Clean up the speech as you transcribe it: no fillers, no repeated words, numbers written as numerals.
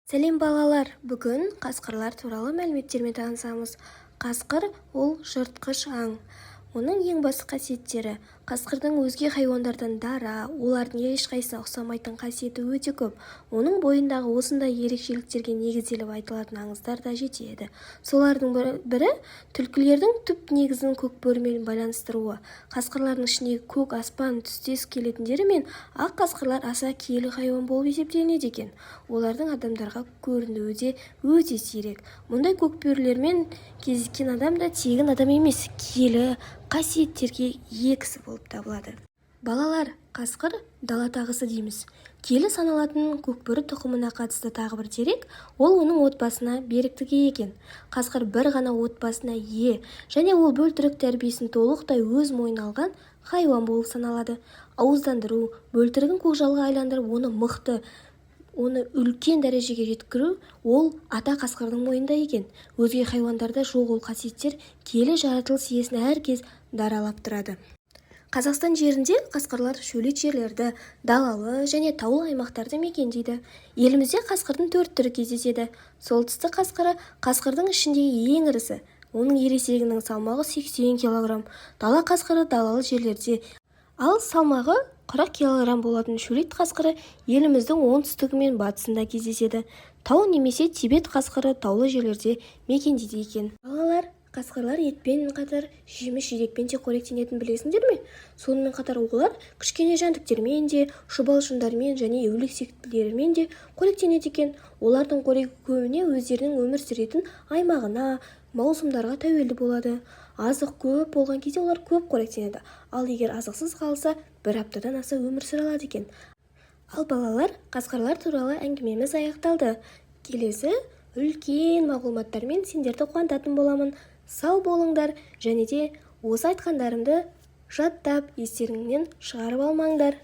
Сәлем, балалар! Бүгін қасқырлар туралы мәліметтермен танысамыз. Қасқыр – ол жыртқыш аң. Оның ең басты қасиеттері: қасқырдың өзге хайуандардан дара, олардың ешқайсысына ұқсамайтын қасиеті өте көп. Оның бойындағы осындай ерекшеліктерге негізделіп айтылатын аңыздар да жетеді. Солардың бірі – түлкілердің түп негізін көкбөрімен байланыстыруы. Қасқырлардың ішіндегі көк аспан түстес келетіндері мен ақ қасқырлар аса киелі хайуан болып есептелінеді екен. Олардың адамдарға көрінуі де өте сирек. Мұндай көкбөрілермен кездескен адам да тегін адам емес, киелі қасиеттерге ие кісі болып табылады. Балалар, қасқыр – дала тағысы дейміз. Киелі саналатын көкбөрі тұқымына қатысты тағы бір дерек – ол оның отбасына беріктігі екен. Қасқыр бір ғана отбасына ие және ол бөлтірік тәрбиесін толықтай өз мойнына алған хайуан болып саналады. Ауыздандыру, бөлтірігін көкжалға айландырып, оны мықты, оны үлкен дәрежеге жеткізу – ол ата қасқырдың мойнында екен. Өзге хайуандарда жоқ ол қасиеттер киелі жаратылыс иесін әркез даралап тұрады. Қазақстан жерінде қасқырлар шөлейт жерлерді, далалы және таулы аймақтарды мекендейді. Елімізде қасқырдың төрт түрі кездеседі. Солтүстік қасқыры – қасқырдың ішіндегі ең ірісі. Оның ересегінің салмағы 80 килограмм. Дала қасқыры далалы жерлерде, ал салмағы 40 килограмм болатын шөлейт қасқыры еліміздің оңтүстігі мен батысында кездеседі. Тау немесе тибет қасқыры таулы жерлерде мекендейді екен. Балалар, қасқырлар етпен қатар жеміс-жидекпен де қоректенетінін білесіңдер ме? Сонымен қатар олар кішкене жәндіктермен де, шұбалшындармен және өлексектілермен де қоректенеді екен. Олардың қорегі көбіне өздерінің өмір сүретін аймағына, маусымдарға тәуелді болады. Азық көп болған кезде олар көп қоректенеді, ал егер азықсыз қалса, бір аптадан аса өмір сүре алады екен. Ал, балалар, қасқырлар туралы әңгімеміз аяқталды. Келесі үлкен мағлұматтармен сендерді қуантатын боламын. Сау болыңдар және де осы айтқандарымды жаттап, естеріңнен шығарып алмаңдар.